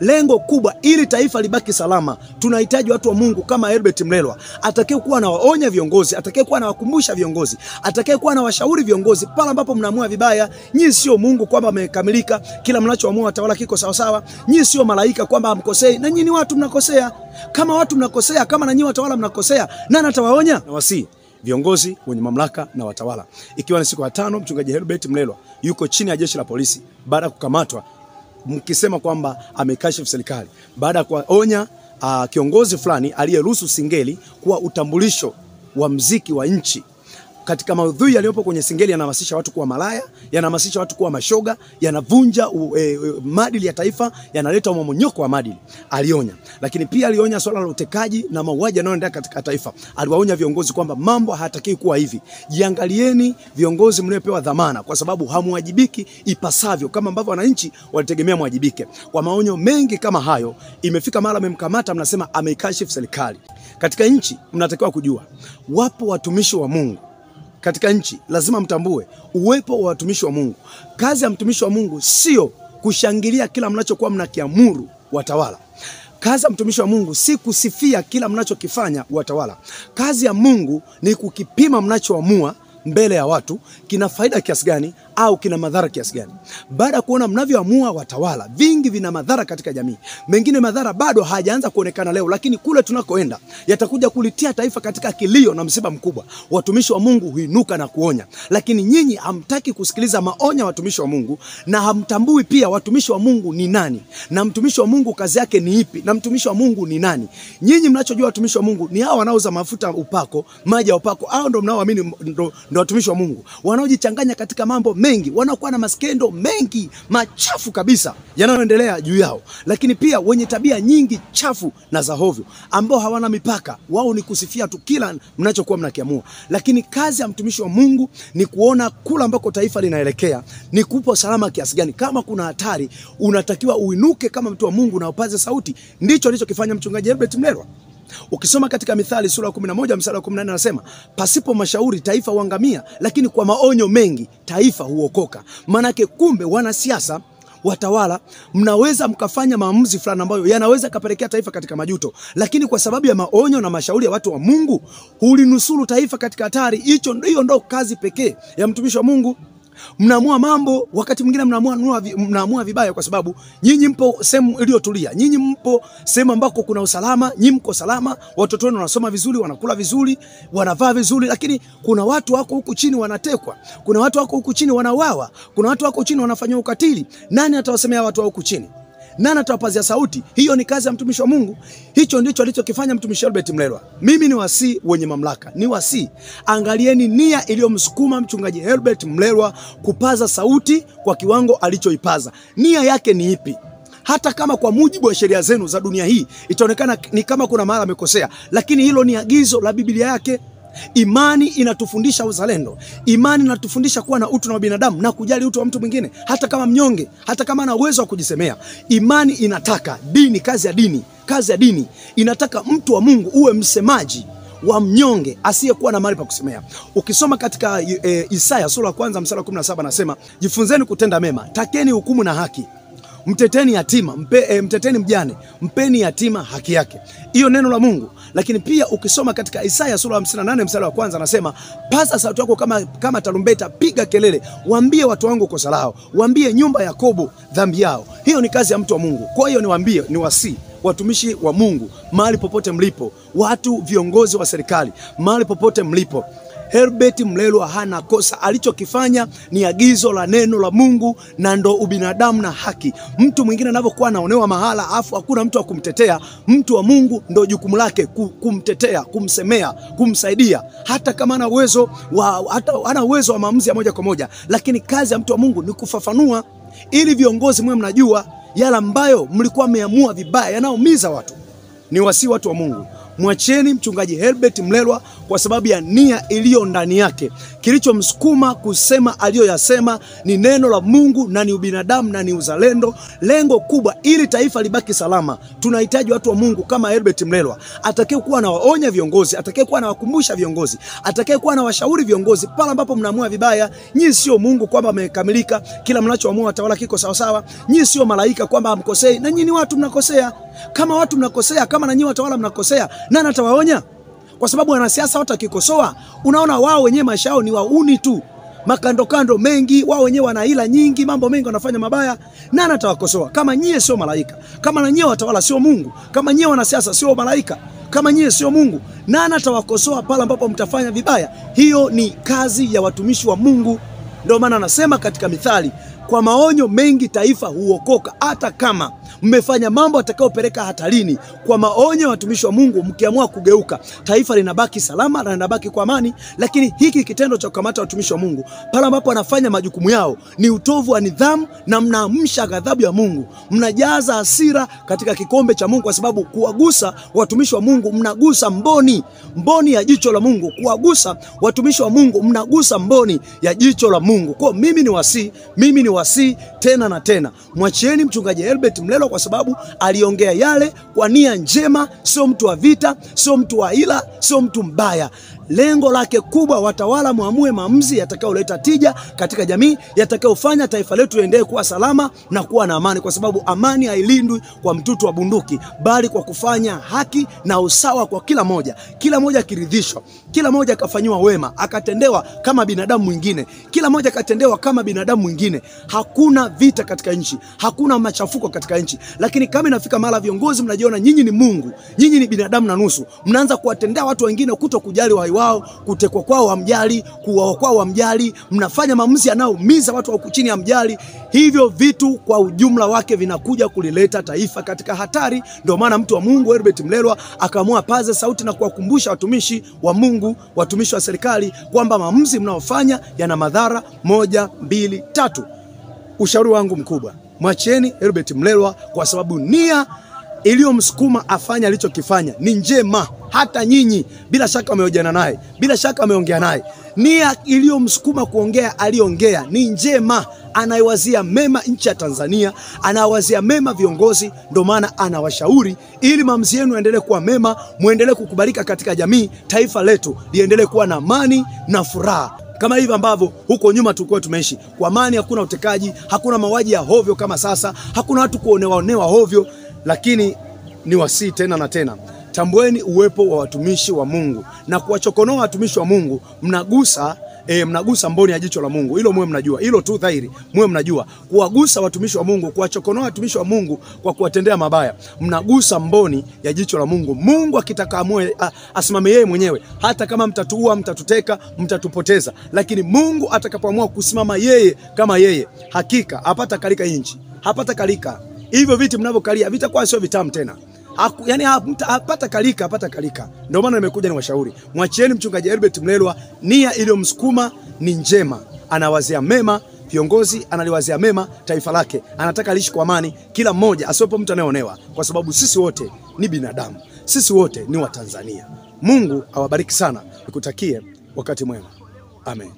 Lengo kubwa ili taifa libaki salama, tunahitaji watu wa Mungu kama Herbert Mlelwa, atakayekuwa anawaonya viongozi, atakayekuwa anawakumbusha viongozi, atakayekuwa anawashauri viongozi pale ambapo mnaamua vibaya. Nyinyi sio Mungu kwamba mmekamilika, kila mnachoamua watawala kiko sawa sawa. Nyinyi sio malaika kwamba hamkosei, na nyinyi ni watu mnakosea. Kama watu mnakosea, kama na nyinyi watawala mnakosea, nani atawaonya? Na wasi viongozi wenye mamlaka na watawala. Ikiwa ni siku ya 5, mchungaji Herbert Mlelwa yuko chini ya jeshi la polisi baada ya kukamatwa, mkisema kwamba amekashifu serikali, baada ya kuonya kiongozi fulani aliyeruhusu singeli kuwa utambulisho wa mziki wa nchi. Katika maudhui yaliyopo kwenye singeli yanahamasisha watu kuwa malaya, yanahamasisha watu kuwa mashoga, yanavunja maadili ya taifa, yanaleta mmomonyoko wa maadili. Alionya. Lakini pia alionya swala la utekaji na mauaji yanayoendelea katika taifa. Aliwaonya viongozi kwamba mambo hayatakiwi kuwa hivi. Jiangalieni viongozi mliopewa dhamana, kwa sababu hamuwajibiki ipasavyo kama ambavyo wananchi walitegemea mwajibike. Kwa maonyo mengi kama hayo, imefika mara amemkamata, mnasema ameikashifu serikali. Katika nchi mnatakiwa kujua wapo watumishi wa Mungu. Katika nchi lazima mtambue uwepo wa watumishi wa Mungu. Kazi ya mtumishi wa Mungu sio kushangilia kila mnachokuwa mnakiamuru watawala. Kazi ya mtumishi wa Mungu si kusifia kila mnachokifanya watawala. Kazi ya Mungu ni kukipima mnachoamua mbele ya watu kina faida kiasi gani au kina madhara kiasi gani. Baada kuona mnavyoamua watawala, vingi vina madhara katika jamii. Mengine madhara bado hayajaanza kuonekana leo, lakini kule tunakoenda yatakuja kulitia taifa katika kilio na msiba mkubwa. Watumishi wa Mungu huinuka na kuonya, lakini nyinyi hamtaki kusikiliza maonya watumishi wa Mungu, na hamtambui pia watumishi wa Mungu ni nani, na mtumishi wa Mungu kazi yake ni ipi, na mtumishi wa Mungu ni nani. Nyinyi mnachojua watumishi wa Mungu ni hao wanaouza mafuta upako, maji ya upako, hao ndio mnaoamini ndio watumishi wa Mungu, wanaojichanganya katika mambo mengi, wanaokuwa na maskendo mengi machafu kabisa yanayoendelea juu yao, lakini pia wenye tabia nyingi chafu na za hovyo, ambao hawana mipaka. Wao ni kusifia tu kila mnachokuwa mnakiamua. Lakini kazi ya mtumishi wa Mungu ni kuona kula ambako taifa linaelekea ni kupo salama kiasi gani. Kama kuna hatari, unatakiwa uinuke kama mtu wa Mungu na upaze sauti. Ndicho alichokifanya mchungaji Herbert Mlelwa. Ukisoma katika Mithali sura 11 mstari wa 18 anasema, pasipo mashauri taifa huangamia, lakini kwa maonyo mengi taifa huokoka. Manake kumbe wanasiasa, watawala, mnaweza mkafanya maamuzi fulani ambayo yanaweza kapelekea taifa katika majuto, lakini kwa sababu ya maonyo na mashauri ya watu wa Mungu hulinusuru taifa katika hatari. Hiyo ndo kazi pekee ya mtumishi wa Mungu. Mnaamua mambo, wakati mwingine mnaamua vibaya, kwa sababu nyinyi mpo sehemu iliyotulia, nyinyi mpo sehemu ambako kuna usalama, nyinyi mko salama, watoto wenu wanasoma vizuri, wanakula vizuri, wanavaa vizuri, lakini kuna watu wako huku chini wanatekwa, kuna watu wako huku chini wanauawa, kuna watu wako chini wanafanywa ukatili. Nani atawasemea watu wa huku chini? Nani atawapazia sauti? Hiyo ni kazi ya mtumishi wa Mungu. Hicho ndicho alichokifanya mtumishi Herbert Mlelwa. Mimi ni wasii wenye mamlaka, ni wasii. Angalieni nia iliyomsukuma mchungaji Herbert Mlelwa kupaza sauti kwa kiwango alichoipaza. Nia yake ni ipi? Hata kama kwa mujibu wa sheria zenu za dunia hii itaonekana ni kama kuna mahali amekosea, lakini hilo ni agizo la Biblia yake. Imani inatufundisha uzalendo. Imani inatufundisha kuwa na utu na binadamu na kujali utu wa mtu mwingine, hata kama mnyonge, hata kama ana uwezo wa kujisemea. Imani inataka dini, kazi ya dini, kazi ya dini inataka mtu wa Mungu uwe msemaji wa mnyonge asiyekuwa na mahali pa kusemea. Ukisoma katika Isaya sura ya 1 mstari wa 17 anasema, jifunzeni kutenda mema, takeni hukumu na haki, mteteni yatima, mteteni mjane, mpeni yatima haki yake. Hiyo neno la Mungu. Lakini pia ukisoma katika Isaya sura 58 mstari wa 1 anasema, paza sauti yako kama tarumbeta, piga kelele, waambie watu wangu kosa lao, waambie nyumba ya Yakobo dhambi yao. Hiyo ni kazi ya mtu wa Mungu. Kwa hiyo niwaambie, niwasi watumishi wa Mungu mahali popote mlipo, watu viongozi wa serikali mahali popote mlipo, Herbert Mlelwa hana kosa. Alichokifanya ni agizo la neno la Mungu na ndo ubinadamu na haki. Mtu mwingine anapokuwa anaonewa mahala afu hakuna mtu wa kumtetea, mtu wa Mungu ndo jukumu lake kumtetea, kumsemea, kumsaidia, hata kama ana uwezo wa hata ana uwezo wa maamuzi ya moja kwa moja, lakini kazi ya mtu wa Mungu ni kufafanua ili viongozi mwe mnajua yale ambayo mlikuwa mmeamua vibaya yanaumiza watu. Ni wasi watu wa Mungu, mwacheni mchungaji Herbert Mlelwa kwa sababu ya nia iliyo ndani yake. Kilichomsukuma kusema aliyoyasema ni neno la Mungu na ni ubinadamu na ni uzalendo. Lengo kubwa ili taifa libaki salama, tunahitaji watu wa Mungu kama Herbert Mlelwa, atakayekuwa anawaonya viongozi, atakayekuwa anawakumbusha viongozi, atakayekuwa anawashauri viongozi pale ambapo mnaamua vibaya. Nyinyi sio Mungu kwamba mmekamilika, kila mnachoamua watawala kiko sawa sawa. Nyinyi sio malaika kwamba hamkosei, na nyinyi ni watu mnakosea. Kama watu mnakosea, kama na nyinyi watawala mnakosea, nani atawaonya? Kwa sababu wanasiasa watu wakikosoa, unaona wao wenyewe maisha yao ni wauni tu, makando kando mengi, wao wenyewe wana hila nyingi, mambo mengi wanafanya mabaya. Nani atawakosoa kama nyie sio malaika? Kama na nyie watawala sio Mungu? Kama nyie wanasiasa sio malaika? Kama nyie sio Mungu? Nani atawakosoa pale ambapo mtafanya vibaya? Hiyo ni kazi ya watumishi wa Mungu. Ndio maana anasema katika Mithali, kwa maonyo mengi taifa huokoka. Hata kama mmefanya mambo atakayopeleka hatarini, kwa maonyo ya watumishi wa Mungu mkiamua kugeuka, taifa linabaki salama na linabaki kwa amani. Lakini hiki kitendo cha kukamata watumishi wa Mungu pale ambapo wanafanya majukumu yao ni utovu wa nidhamu, na mnaamsha ghadhabu ya Mungu, mnajaza hasira katika kikombe cha Mungu, kwa sababu kuwagusa watumishi wa Mungu mnagusa mboni ya jicho la Mungu. Kuwagusa watumishi wa Mungu mnagusa mboni ya jicho la Mungu. Kwa mimi ni wasii tena na tena, mwachieni mchungaji Herbert Mlelwa, kwa sababu aliongea yale kwa nia njema. Sio mtu wa vita, sio mtu wa ila, sio mtu mbaya. Lengo lake kubwa, watawala muamue maamuzi yatakayoleta tija katika jamii, yatakayofanya taifa letu liendelee kuwa salama na kuwa na amani, kwa sababu amani hailindwi kwa mtutu wa bunduki, bali kwa kufanya haki na usawa kwa kila moja. Kila moja akiridhishwa, kila moja akafanywa wema, akatendewa kama binadamu mwingine, kila moja akatendewa kama binadamu mwingine, hakuna vita katika nchi, hakuna machafuko katika nchi. Lakini kama inafika mara viongozi mnajiona nyinyi ni Mungu, nyinyi ni binadamu na nusu, mnaanza kuwatendea watu wengine kutokujali uhai wao, kutekwa kwao hamjali, kuuawa kwao hamjali, mnafanya maamuzi yanayoumiza watu wa huku chini hamjali. Hivyo vitu kwa ujumla wake vinakuja kulileta taifa katika hatari. Ndio maana mtu wa Mungu Herbert Mlelwa akaamua paze sauti na kuwakumbusha watumishi wa Mungu, watumishi wa serikali kwamba maamuzi mnaofanya yana madhara 1, 2, 3. Ushauri wangu mkubwa, mwacheni Herbert Mlelwa, kwa sababu nia iliyomsukuma afanye alichokifanya ni njema. Hata nyinyi bila shaka wamehojiana naye, bila shaka wameongea naye. Nia iliyomsukuma kuongea aliongea ni njema. Anaiwazia mema nchi ya Tanzania, anawazia mema viongozi, ndio maana anawashauri ili maamuzi yenu yaendelee kuwa mema, muendelee kukubalika katika jamii, taifa letu liendelee kuwa na amani na furaha kama hivi ambavyo huko nyuma tulikuwa tumeishi kwa amani. Hakuna utekaji, hakuna mauaji ya hovyo kama sasa, hakuna watu kuonewa hovyo. Lakini ni wasii tena na tena, tambueni uwepo wa watumishi wa Mungu, na kuwachokonoa watumishi wa Mungu mnagusa mnagusa mboni ya jicho la Mungu. Hilo mwe mnajua, hilo tu dhahiri mwe mnajua. Kuwagusa watumishi wa Mungu, kuwachokonoa watumishi wa Mungu kwa kuwatendea mabaya, mnagusa mboni ya jicho la Mungu. Mungu akitaka amue, asimame yeye mwenyewe, hata kama mtatuua, mtatuteka, mtatupoteza, lakini Mungu atakapoamua kusimama yeye kama yeye, hakika hapata kalika inchi, hapata kalika. Hivyo viti mnavyokalia vitakuwa sio vitamu tena. Yaani hapata kalika, hapata kalika. Ndio maana nimekuja ni washauri, mwachieni mchungaji Herbert Mlelwa. Nia iliyomsukuma ni njema, anawazia mema viongozi, analiwazia mema taifa lake, anataka liishi kwa amani, kila mmoja, asiwepo mtu anayeonewa, kwa sababu sisi wote ni binadamu, sisi wote ni Watanzania. Mungu awabariki sana, nikutakie wakati mwema. Amen.